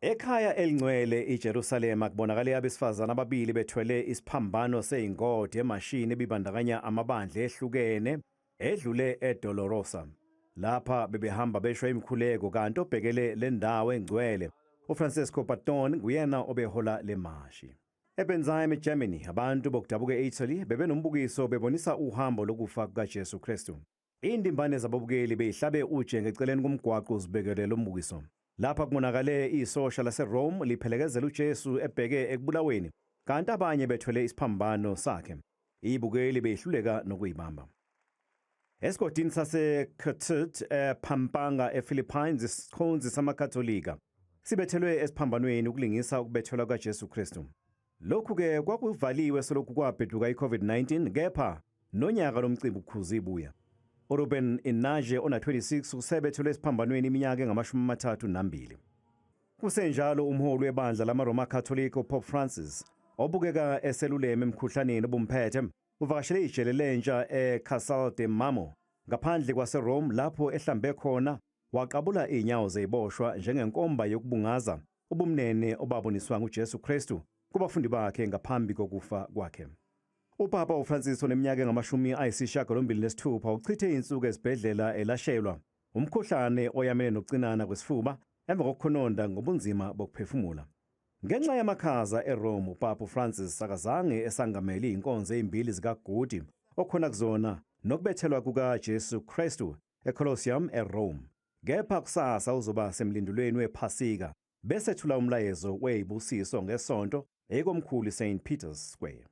Ekhaya elingcwele iJerusalema kubonakale abesifazane ababili bethwele isiphambano seyingodi emashini ebibandakanya amabandla ehlukene edlule eDolorosa. Lapha bebehamba besho imikhuleko kanti obhekele le ndawo engcwele uFrancesco Patton nguyena obehola le mashi. EBenzheim eGermany abantu bokudabuka e-Italy bebenombukiso bebonisa uhambo lokufa kukaJesu Kristu. Indimbane zababukeli beyihlabe ujenge eceleni komgwaqo zibekelele umbukiso. Lapha kubonakale isosha laseRome liphelekezela uJesu ebheke ekubulaweni kanti abanye bethwele isiphambano sakhe. Ibukeli beyihluleka nokuyibamba. Esigodini saseCatut ePampanga ePhilippines isikhonzi samaKatolika sibethelwe esiphambanweni ukulingisa ukubethelwa kukaJesu Kristu. Lokhu-ke kwakuvaliwe selokhu kwabheduka i-COVID-19 kepha nonyaka lo mcimbi ukhuza ibuya. URuben Inaje ona-26 usebethelwe esiphambanweni iminyaka engama-32. Kusenjalo umholi webandla lamaRoma Catholic uPope Francis obukeka eseluleme emkhuhlaneni obumphethe uvakashele ijele lentsha eCasal de Mamo ngaphandle kwaseRome lapho ehlambe khona waqabula izinyawo zeziboshwa njengenkomba yokubungaza ubumnene obaboniswa nguJesu Kristu kubafundi bakhe ngaphambi kokufa kwakhe. UPapa uFrancis oneminyaka engama-86 uchithe insuku esibhedlela elashelwa umkhuhlane oyamene nokucinana kwesifuba emva kokukhononda ngobunzima bokuphefumula. Ngenxa yamakhaza eRome uPapa uFrancis akazange esangamele izinkonzo ezimbili zikaGudi okhona kuzona nokubethelwa kukaJesu Kristu eColosseum eRome. Kepha kusasa uzoba semlindulweni wePhasika bese ethula umlayezo wezibusiso ngesonto ekomkhulu St Peter's Square.